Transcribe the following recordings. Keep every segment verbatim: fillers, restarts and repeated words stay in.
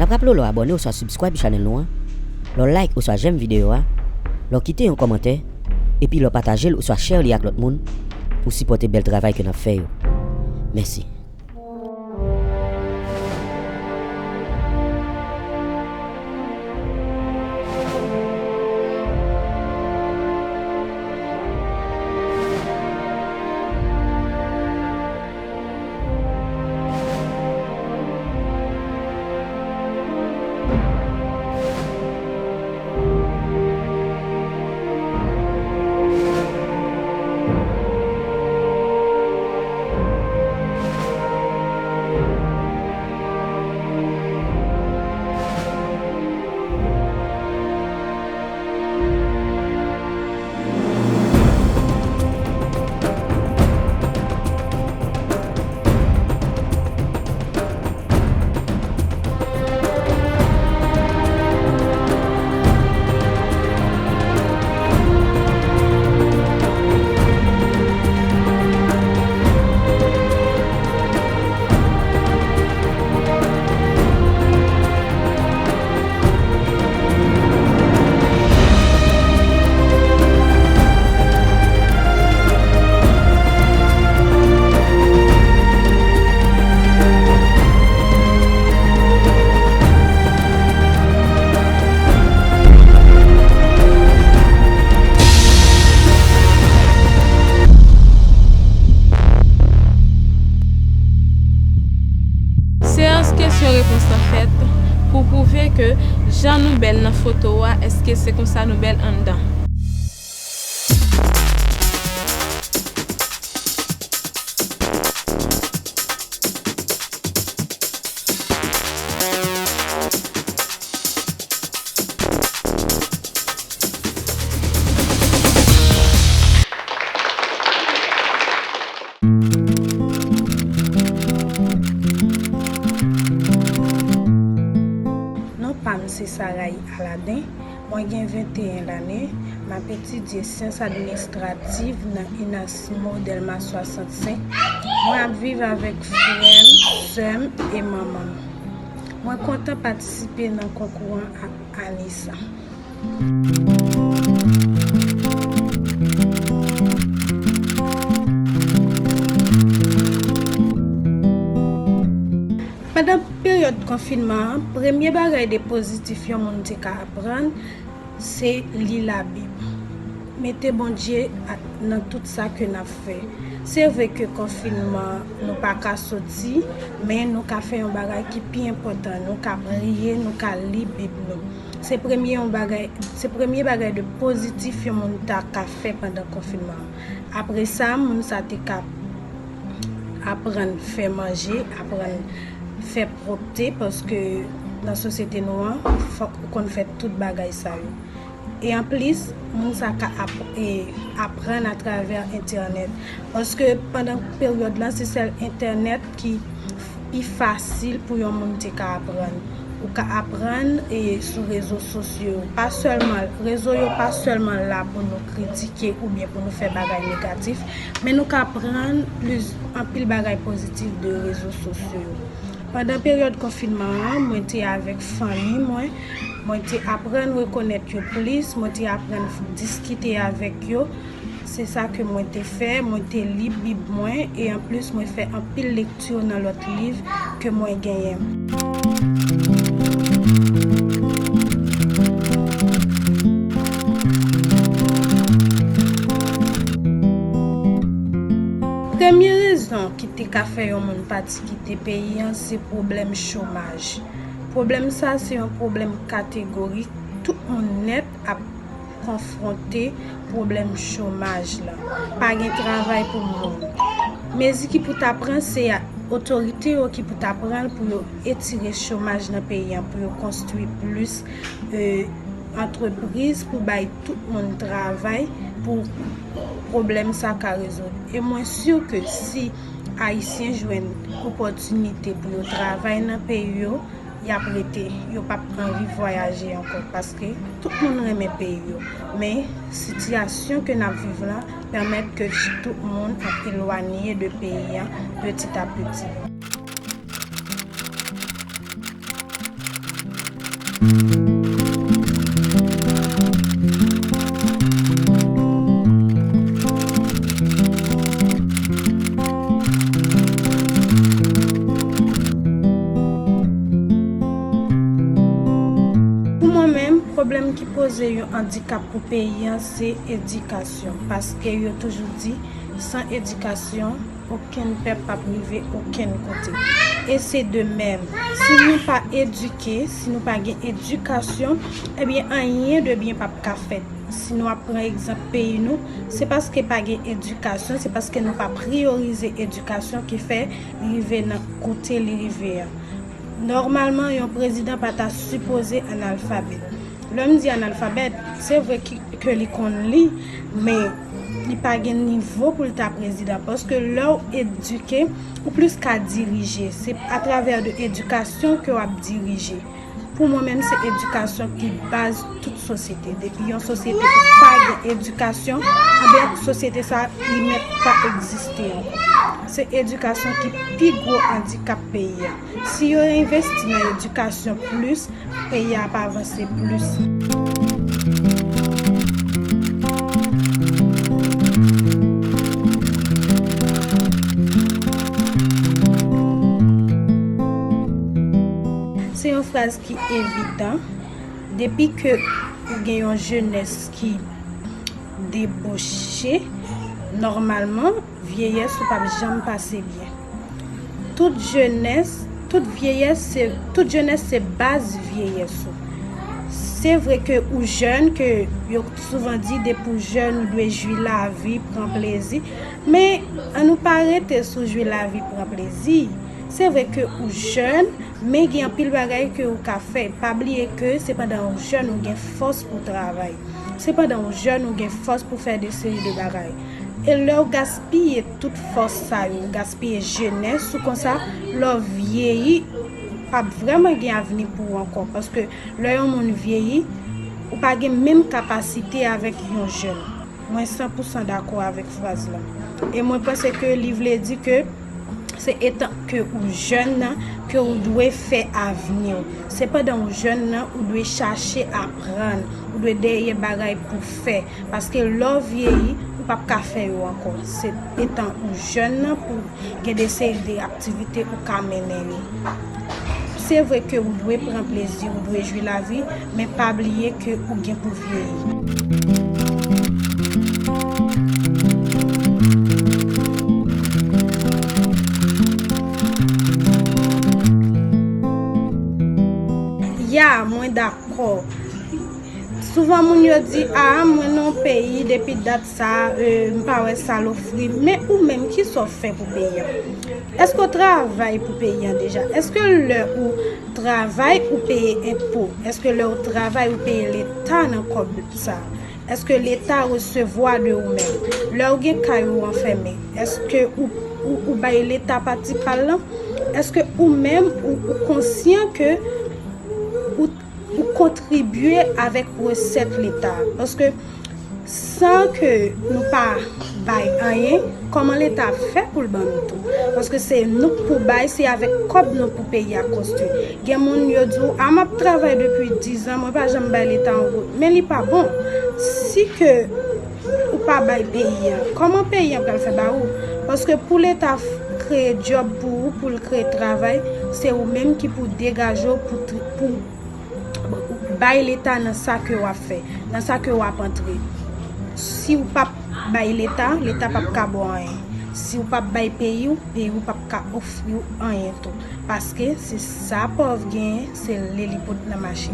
N ap raple w lè w abòne oswa subscribe channel nou an, lè w like oswa j'aime videyo a, lè w kite yon kòmantè, epi lè w pataje l oswa share li ak lòt moun pou sipòte bèl travay ke n ap fè yo. Mèsi. Seyans kesyon repons lan fèt pou pwouve ke jan nou bèl nan foto a, èske se konsa nou bèl anndan? Non pa m se Saraï Aladin. Mwen gen venteyen lane. M ap etidye syans administrativ nan INASMO Dèlma swasannsenk. Mwen ap viv avèk frè m, sè m e manman m. Mwen kontan patisipe nan konkou an ak Anissa. Pandan peryòd konfinman an, premye bagay de pozitif yon moun te ka aprann, se li Labib. Mete Bondye a, nan tout sa ke n ap fè. Se vre ke konfinman, nou pa ka soti, men nou ka fè yon bagay ki pi enpòtan. Nou ka priye, nou ka li Bib nou. Se premye yon bagay, se premye bagay de pozitif yon moun ta ka fè pandan konfinman an. Apre sa, moun sa te ka aprann fè manje, aprann fè pwòpte, paske nan sosyete nou an, fòk ou konn fè tout bagay sa yo. E anplis, moun sa ka ap-, e, aprann atravè entènèt. Paske pandan peryòd lan, se sèl entènèt ki pi fasil pou yon moun te ka aprann. Ou ka aprann, e, sou rezo sosyo yo. Pa sèlman, rezo yo pa sèlman la pou nou kritike oubyen pou nou fè bagay negatif, men nou ka aprann plis, anpil bagay pozitif de rezo sosyo yo. Pandan peryòd konfinman an, mwen te avèk fanmi mwen, mwen te aprann rekonèt yo plis, mwen te aprann f-, diskite avèk yo. Se sa ke mwen te fè, mwen te li Bib mwen, e anplis mwen fè anpil lekti nan lòt liv ke mwen genyen. Premye rezon ki te ka fè yon moun pati kite peyi an, se pwoblèm chomaj. Pwoblèm sa, se yon pwoblèm kategorik. Tout moun nèt ap konfwonte pwoblèm chomaj la. Pa gen travay pou moun. Mezi ki pou ta pran, se a, otorite yo ki pou ta pran l pou yo etire chomaj nan peyi an, pou yo konstwi plis, e, antrepriz, pou bay tout moun travay, pou pwoblèm sa ka rezoud. E mwen si ke si Ayisyen jwenn opòtinite pou yo travay nan peyi yo, y ap rete, yo p ap anvi vwayaje ankò, paske tout moun renmen peyi yo. Men, sitiyasyon ke n ap viv la pèmèt ke tout moun ap elwanye de peyi an piti a piti. Pou mwen menm, pwoblèm ki poze yon andikap pou peyi an, se edikasyon. Paske yo toujou di, san edikasyon, okenn pèp p ap rive okenn kote. E se de menm. Si nou pa edike, si nou pa gen edikasyon, ebyen, anyen de byen p ap ka fèt. Si nou ap pran egzanp peyi nou, se paske pa gen edikasyon, se paske nou pa priyorize edikasyon ki fè li rive nan kote li rive a. Nòmalman, yon prezidan pa ta sipoze analfabèt. Lè m di analfabèt, se vre ki, ke li konn li, men li pa gen nivo pou l ta prezidan. Paske lè w edike, ou plis ka dirije. Se atravè de edikasyon ke w ap dirije. Pou mwen menm, se edikasyon ki baz tout sosyete. Depi yon sosyete pa gen edikasyon, anben sosyete sa li mèt pa egziste ankò. Se edikasyon ki pi gwo andikap peyi a. Si yo envesti nan edikasyon plis, peyi a ap avanse plis. Se yon fraz ki evidan. Depi ke ou gen yon jenès ki deboche, nòmalman, vyeyès ou p ap janm pase byen. Tout jenès, tout vyeyès, se, tout jenès se baz vyeyès ou. Se vre ke ou jèn, ke yo souvan di depi w jèn, ou dwe jwi lavi, pran plezi. Men, ann nou pa rete sou jwi lavi, pran plezi. Se vre ke ou jèn, men gen anpil bagay ke ou ka fè. Pa bliye ke se pandan ou jèn ou gen fòs pou travay. Se pandan ou jèn ou gen fòs pou fè de seri de bagay. E lè w gaspiye tout fòs sa yo, gaspiye jenès ou konsa, lè w vyeyi, p ap vrèman gen avni pou ou ankò. Paske lè yon moun vyeyi, ou pa gen menm kapasite avèk yon jèn. Mwen san pou san dakò avèk fraz la. E mwen panse ke li vle di ke se etan ke ou jèn nan ke ou dwe fè avni w. Se pandan ou jèn nan ou dwe chache aprann, ou dwe dèyè bagay pou fè. Paske lè w vyeyi, ou p ap ka fè yo ankò. Se etan ou jèn nan pou gen de seri de aktivite ou ka mennen li. Se vre ke ou dwe pran plezi, ou dwe jwi lavi, men pa bliye ke ou gen pou vyeyi. Ya, mwen dakò. Souvan moun yo di, a, mwen nan yon peyi depi dat sa, e, m pa wè sa l ofri m. Men ou menm, kisa w fè pou peyi a? Èske w travay pou peyi a deja? Èske lè ou travay, ou peye enpo? Èske lè ou travay, ou peye Leta nan kòb sa? Èske Leta resevwa de ou menm? Lè ou gen kay ou anfèmen, èske ou, ou, ou bay Leta pati pa l lan? Èske ou menm, ou, ou konsyan ke ou ou kontribye avèk resèt Leta. Paske san ke nou pa bay anyen, kòman Leta ap fè pou l ban nou tou? Paske se nou k pou bay, se avèk kòb nou pou peyi a konstwi. Gen moun yo di w, a, m ap travay depi diz an, mwen pa janm bay Leta yon goud. Men li pa bon. Si ke ou pa bay peyi a, kòman peyi a pral fè ba ou? Paske pou Leta f-, kreye djòb pou ou, pou l kreye travay, se ou menm ki pou degaje w pou tr-, pou bay Leta nan sa ke w ap fè, nan sa ke w ap antre. Si w p ap bay Leta, Leta p ap ka ba w anyen. Si w p ap bay peyi w, peyi w p ap ka ofri w anyen tou. Paske se sa pòv genyen, se li li pot nan mache.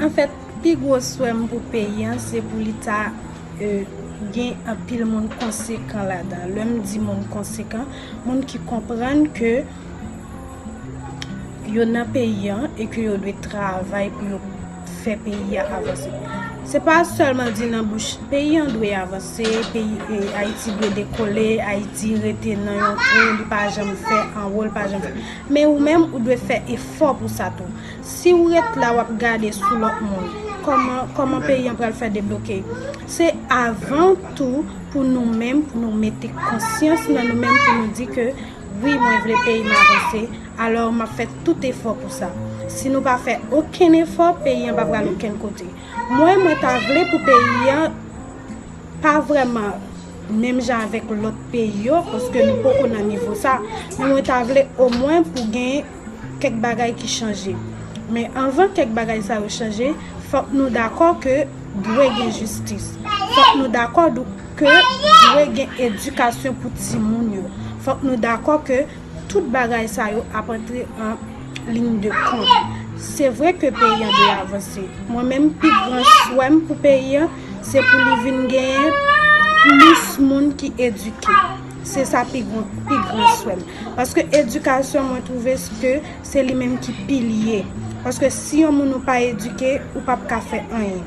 Anfèt, pi gwo swè m pou peyi an, se pou li ta e, gen anpil moun konsekan ladan. Lè m di moun konsekan, moun ki konprann ke yo nan peyi an e ke yo dwe travay pou yo fè peyi a avanse. Se pa sèlman di nan bouch, peyi an dwe avanse, peyi, e, Ayiti dwe dekole, Ayiti rete nan yon twou, li pa janm fè anwo, li pa janm fè. Men ou menm, ou dwe fè efò pou sa tou. Si w ret la, w ap gade sou lòt moun, kòman, kòman peyi an pral fè debloke? Se avan tou pou nou menm, pou nou mete konsyans nan nou menm, pou nou di ke Wi, mwen vle peyi m avanse, alò m ap fè tout efò pou sa. Si nou pa fè okenn efò, peyi an pa pral okenn kote. Mwen, mwen ta vle pou peyi an pa vrèman menm jan avèk lòt peyi yo, paske nou poko nan nivo sa, men mwen ta vle omwen pou gen kèk bagay ki chanje. Men anvan kèk bagay sa yo chanje, fòk nou dakò ke dwe gen jistis. Fòk nou dakò dou- ke dwe gen edikasyon pou timoun yo. Fòk nou dakò ke tout bagay sa yo ap antre an liy de kont. Se vre ke peyi an dwe avanse. Mwen menm, pi gran swè m pou peyi an, se pou li vin genyen plis moun ki edike. Se sa pi gran, pi gran swè m. Paske edikasyon, mwen twouve ke se li menm ki pilye. Paske si yon moun ou pa edike, ou p ap ka fè anyen.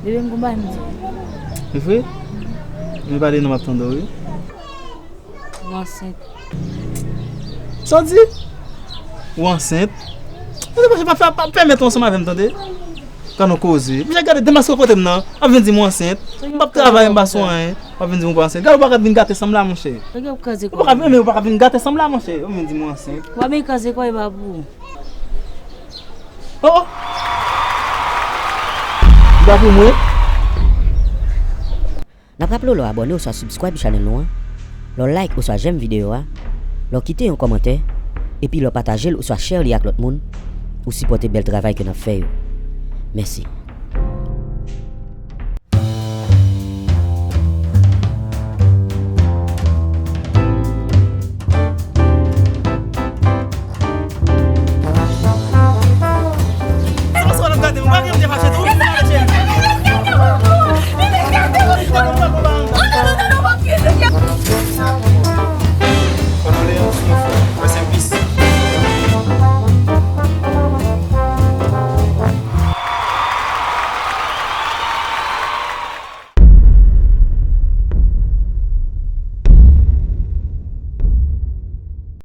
Bebe, m gon bagay m di w. E vre? Men pale non, m ap tande w, wi. Mwen ansent. Sa w di? Ou ansent? Mwen te panse pa, pa, pa pèmèt ou ansanm avè m, tande? Gade yon koze. Misye gade demaske kote m nan, ap vin di m ou ansent. M p ap travay, m pa sou anyen. W ap vin di m ou pa ansent. Gade, ou pa ka vin gate san m la, monchè. Ou pa ka, men ou pa ka vin gate san m la, monchè. Ou vin di m ou ansent. W ap vin kraze kò e ba pou ou. Oh, oh. Li pa pou mwen. N ap raple w lè w abòne oswa subscribe channel nou an, lè w like oswa j'aime videyo a, lè w kite yon kòmantè, epi lè w pataje l oswa share li ak lòt moun, ou sipòte bèl travay ke n ap fè yo. Mèsi.